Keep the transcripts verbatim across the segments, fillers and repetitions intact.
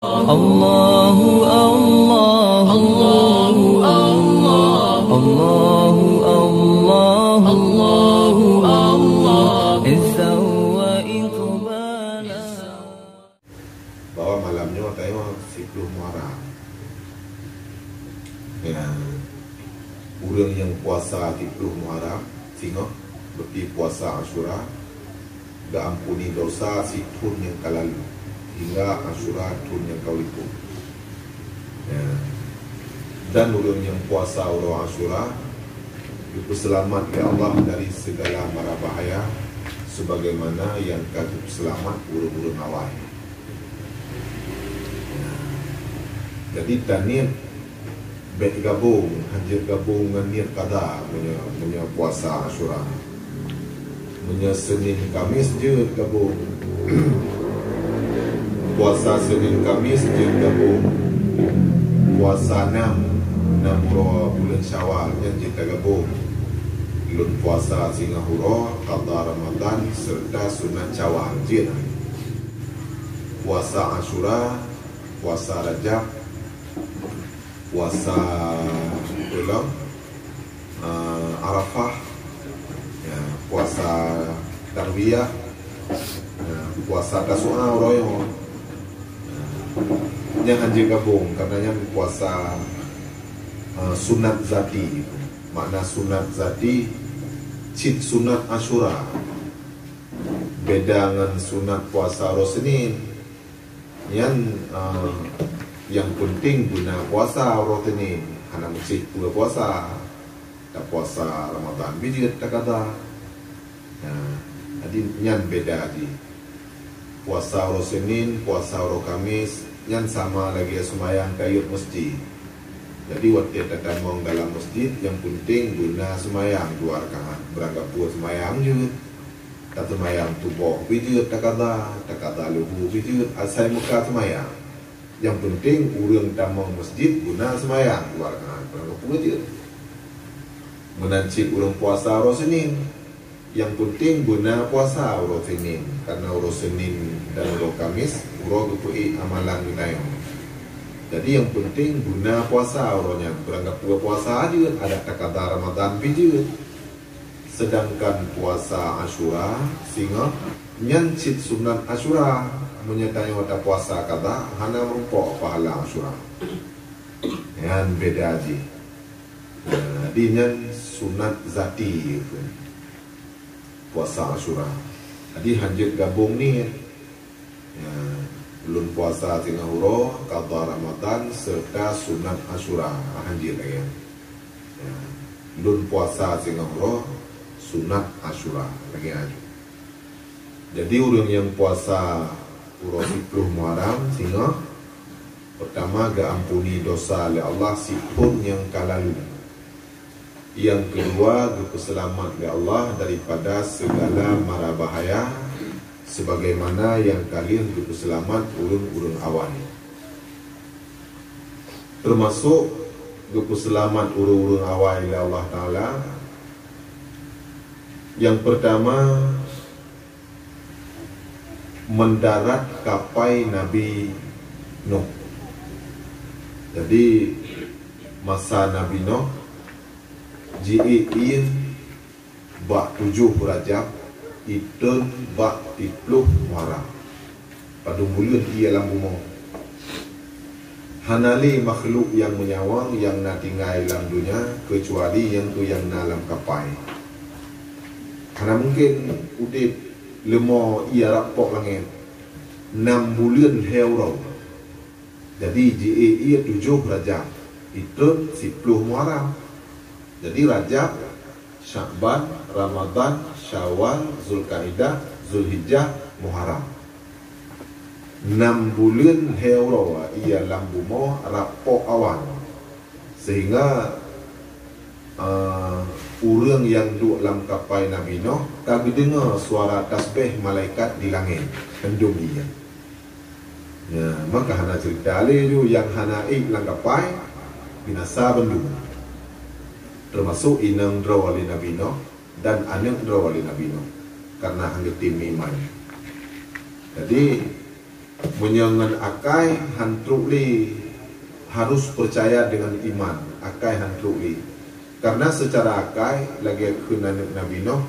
Allahu Allah, Allahu Allah, Allahu Allah, Allahu Allah, Izzah wa Iqbala. Bahwa malam nyoe tanyoe siploh Muharram. Ya. Ureuëng nyang puasa siploh Muharram, singoh, berarti puasa Asyura, geuampuni dosa sithon nyang ka lalu, hingga Asyura thon nyang ka likot. Ya. Dan ureuëng nyang puasa uroe Asyura, geupeuseulamat lé Allah dari segala mara bahaya, sebagaimana nyang ka geupeuseulamat ureuëng-ureuëng awai. Ya. Jadi, taniet bék gabong, hanjeuet gabong ngon niet kada meunyoe, meunyoe puasa Asyura. Meunyoe Senin Kamis jeuet gabong. Puasa Senin Kamis jeuet gabong. Puasa nam, nam uroe buleuen Syawal nyan jeuet tagabong. Lôn puasa singoh uroe, kada Ramadan, serta sunat Syawal jeuet. Puasa Asyura, puasa Rajab, puasa peulom, eh, Arafah, ya, puasa Tarwiyah, ya, puasa Tasu'a uroe nyoe. Ya. Nyan hanjeuet gabong, karena nyan puasa, eh, sunat zati. Makna sunat zati, cit sunat Asyura. Beda ngon sunat puasa uroe Senin. Nyan, eh, nyang penting beuna puasa uroe Senin, hana meusti peue puasa. Tapuasa Ramadan pih jeuet takada. Nah, jadi nyan beda jih. Puasa uroe Senin, puasa uroe Kamis, nyan sama lagée seumayang tayeuet meuseujid. Jadi watée tatamong dalam meuseujid, nyang penting beuna seumayang dua rakaat, beurangkapeue seumayang jeuet. Taseumayang tuboh pih jeuet takada, takada luhu pih jeuet, asai meuka seumayang. Nyang penting ureuëng tamong meuseujid beuna seumayang dua rakaat, beurangkapeue jeuet. Meunan cit ureuëng puasa uroe Senin. Nyang penting beuna puasa uroe Senin, karena uroe Senin dan uroe Kamis uroe geupeuék amalan geutanyoe. Jadi nyang penting beuna puasa uroe nyan, beurangkapeue puasa jeuet, adak takada Ramadan pih jeuet. Sedangkan puasa Asyura, singoh, nyan cit sunat Asyura. Meunyoe tanyoe tapuasa kada, hana meurumpok pahala Asyura. Nyan beda jih. Nah, jadi nyan sunat zati, puasa Asyura. Jadi hanjeuet gabong niet. Ya, lôn puasa singoh uroe, kada Ramadan, serta sunat Asyura, hanjeuet lagée nyan. Ya, lôn puasa singoh uroe, sunat Asyura, lagée nyan. Jadi, ureuëng nyang puasa uroe siploh Muharram singoh, peurtama geuampuni dosa lé Allah sithon nyang ka lalu. Nyang keudua, geupeuseulamat lé Allah daripada segala mara bahaya, sebagaimana nyang ka lheueh geupeuseulamat ureuëng-ureuëng awai. Teumasok geupeuseulamat ureuëng-ureuëng awai lé Allah Taala. Nyang peurtama, mendarat kapai Nabi Nuh. Jadi, masa Nabi Nuh, ji-ék ié bak tujoh Rajab, itreun bak siploh Muharram. Padum buleuen ié lam bumoe. Hana lé makhluk nyang meunyawa nyang na tinggai lam donya, keucuali nyang tu nyang na lam kapai. Hana mungken udeb leumo ié rab pok langét. Nam buleuen lhée uroe. Jadi, ji-ék ié tujoh Rajab, itreun siploh Muharram. Jadi, Rajab, Sya'ban, Ramadhan, Syawal, Zulkaidah, Zulhijjah, Muharram. Nam buleuen lhée uroe ié lam bumoe rab pok awan. Sehingga, eh, ureuëng nyang duek lam kapai Nabi Nuh ka geudeungoe suara tasbeh malaikat di langét, mandum ié. Ya, maka hana cerita lé ju nyang hana ék lam kapai, binasa bandum. Teumasok inong droe lé Nabi Nuh dan aneuëk droe lé Nabi Nuh, karena han geutem meuiman. Jadi, Meunyoe ngon akai han trok lé, harus peucaya deungon iman, akai han trok lé. Karena seucara akai, lagée kheun aneuëk Nabi Noh,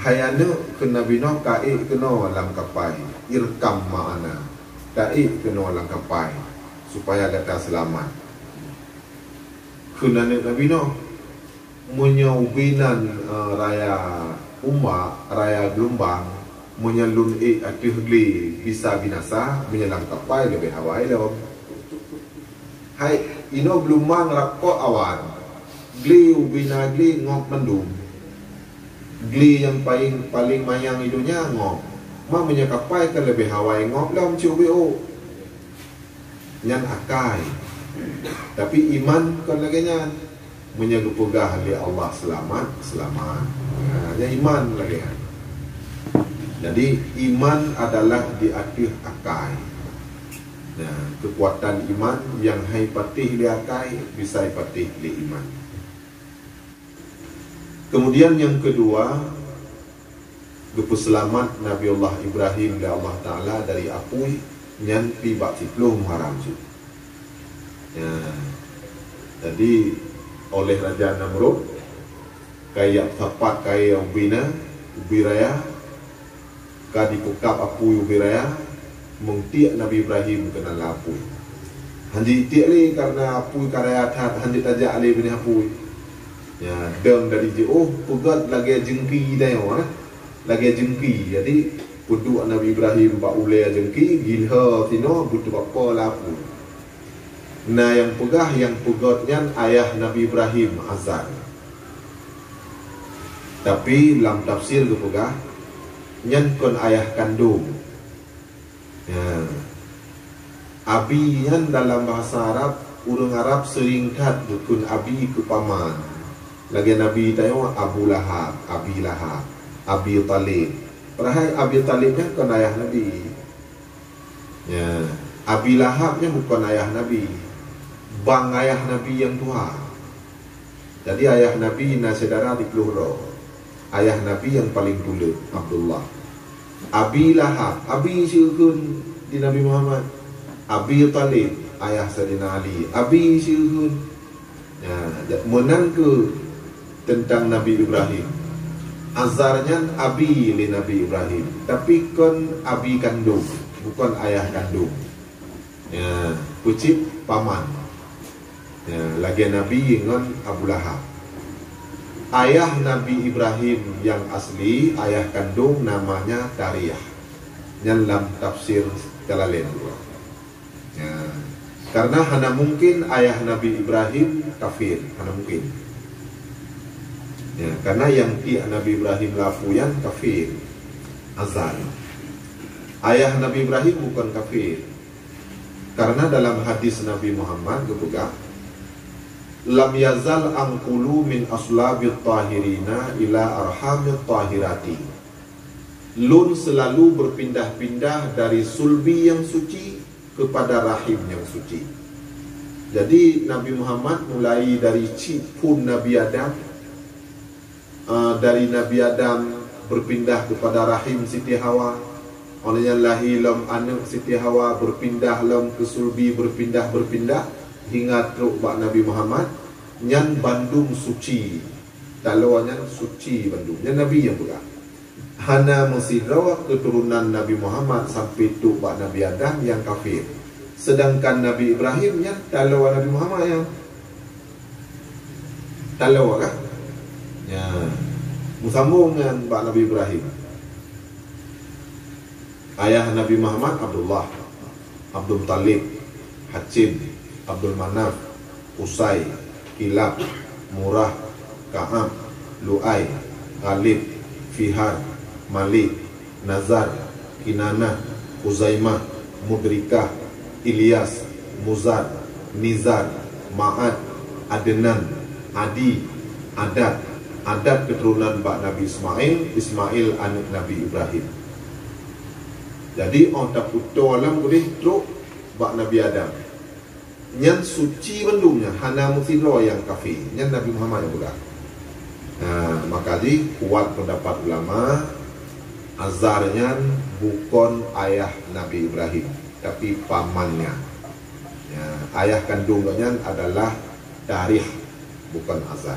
"Hai aneuëk," kheun Nabi Noh, "ka ék keunoe lam kapai, irkab ma'ana, ta ék keunoe lam kapai, supaya gata seulamat." Kheun aneuëk Nabi Noh, "Meunyoe ubé nan, eh, raya umbak, raya geulumbang, meunyoe lôn ék ateueh glé bisa binasa, meunyoe lam kapai leubeh awai lom." Hai, inoe geulumbang rapkok awan, glé ubé na glé ngok mandum. Glé nyang paléng, paléng manyang di donya ngok. Ma meunyoe kapai ka leubeh awai ngok lom cit ubé ôk. Nyan akai. Tapi iman kon lagée nyan. Meunyoe geupeugah lé Allah seulamat, seulamat. Ha, nyan iman lagée nyan. Jadi, iman adalah di ateueh akai. Nah, keukuatan iman nyang hai patéh lé akai, bisa patéh lé iman. Kemudian nyang keudua, geupeuseulamat Nabi Allah Ibrahim lé Allah Taala dari apui nyan pi bak siploh Muharram cit. Ya. Jadi, oleh Raja Namrud, kayée sapat kayée ubé na, ubé raya, ka dipeukab apui ubé raya, meutiek Nabi Ibrahim keunan lam apui. Han jitiek lé karena apui ka raya that, han jitajak lé binéh apui. Ya, dong dari jiôh peugét lagée jeungki tanyoe, eh. Lagée jeungki. Jadi, peuduek Nabi Ibrahim bak ulée jeungki, gilho sinoe beuteubapo lam apui. Na nyang peugah nyang peugét nyan ayah Nabi Ibrahim, Azar. Tapi lam tafsir geupeugah, nyan kon ayah kandong. Ya. Abi nyan dalam bahasa Arab, ureuëng Arab seuring that geukheun abi keu paman. Lagée Nabi tanyoe Abu Lahab, Abi Lahab, Abi Talib. Padahai Abi Talib nyan kon ayah Nabi. Ya, Abi Lahab nyan bukon ayah Nabi. Bang ayah Nabi nyang tuha. Jadi ayah Nabi na syedara siploh droe. Ayah Nabi nyang paleng tuleuek, Abdullah. Abi Lahab, abi siukheun di Nabi Muhammad. Abi Talib, ayah Saidina Ali, abi siukheun. Ya, ja-, meunan keuh teuntang Nabi Ibrahim. Azar nyan abi lé Nabi Ibrahim, tapi kon abi kandong, bukon ayah kandong. Ya, peucit paman. Ya, lagée Nabi ngon Abu Lahab. Ayah Nabi Ibrahim nyang asli, ayah kandong namanya Tariyah. Nyan lam tafsir Jalalain dua. Ya. Karena hana mungkin ayah Nabi Ibrahim kafir, hana mungkin. Ya, karena nyang tiek Nabi Ibrahim lam apui nyan kafir. Azar. Ayah Nabi Ibrahim bukon kafir. Karena dalam hadis Nabi Muhammad geupeugah, "Lam yazal anqulu min aslabit tahirina ila arhamit tahirati." Lôn seulalu beupindah-pindah dari sulbi nyang suci keupada rahim nyang suci. Jadi, Nabi Muhammad mulai dari cit phon Nabi Adam, eh, dari Nabi Adam beupindah keupada rahim Siti Hawa. Óh lheueh nyan lahé lom aneuëk Siti Hawa beupindah lom keu sulbi, beupindah-beupindah hingga trok bak Nabi Muhammad. Nyan bandum suci. Taloe nyan suci bandum. Nyan Nabi nyang peugah. Hana meusidroe keuturonan Nabi Muhammad sampai trok bak Nabi Adam nyang kafir. Sedangkan Nabi Ibrahim nyan taloe Nabi Muhammad nyan. Taloe kan? Ya. Meusambong nyan bak Nabi Ibrahim. Ayah Nabi Muhammad Abdullah, Abdul Muttalib, Hashim, Abdul Manaf, Qusay, Kilab, Murrah, Ka'ab, Lu'ay, Ghalib, Fihar, Malik, Nazar, Kinanah, Khuzaimah, Mudrikah, Ilyas, Muzar, Nizar, Ma'ad, Adnan, Adi, Adad. Adad keuturonan bak Nabi Ismail, Ismail aneuëk Nabi Ibrahim. Jadi, óh tapeutoe lom keudeh trok bak Nabi Adam. Nyan suci bandum nyan, hana meusidroe nyang kafé. Nyan Nabi Muhammad nyang peugah. Nah, maka jih kuat peundapat ulama, Azar nyan Bukon ayah Nabi Ibrahim, tapi pamannya. Ya, ayah kandong gobnyan adalah Tarikh, bukon Azar.